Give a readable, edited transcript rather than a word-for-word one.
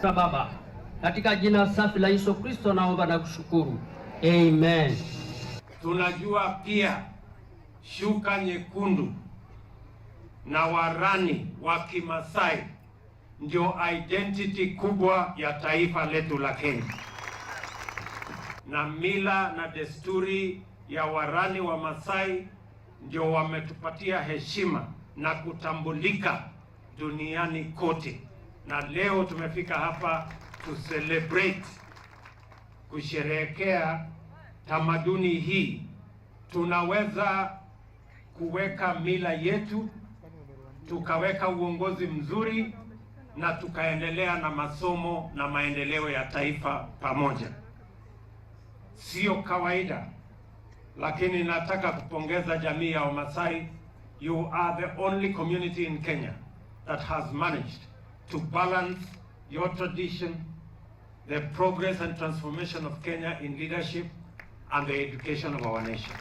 Baba, katika jina safi la Yesu Kristo naomba na kushukuru. Amen. Tunajua pia shuka nyekundu na warani wa Kimasai ndio identity kubwa ya taifa letu la Kenya, na mila na desturi ya warani wa Masai ndio wametupatia heshima na kutambulika duniani kote, na leo tumefika hapa to celebrate, kusherehekea tamaduni hii. Tunaweza kuweka mila yetu, tukaweka uongozi mzuri na tukaendelea na masomo na maendeleo ya taifa pamoja. Sio kawaida, lakini nataka kupongeza jamii ya Wamasai. You are the only community in Kenya that has managed to balance your tradition, the progress and transformation of Kenya in leadership and the education of our nation.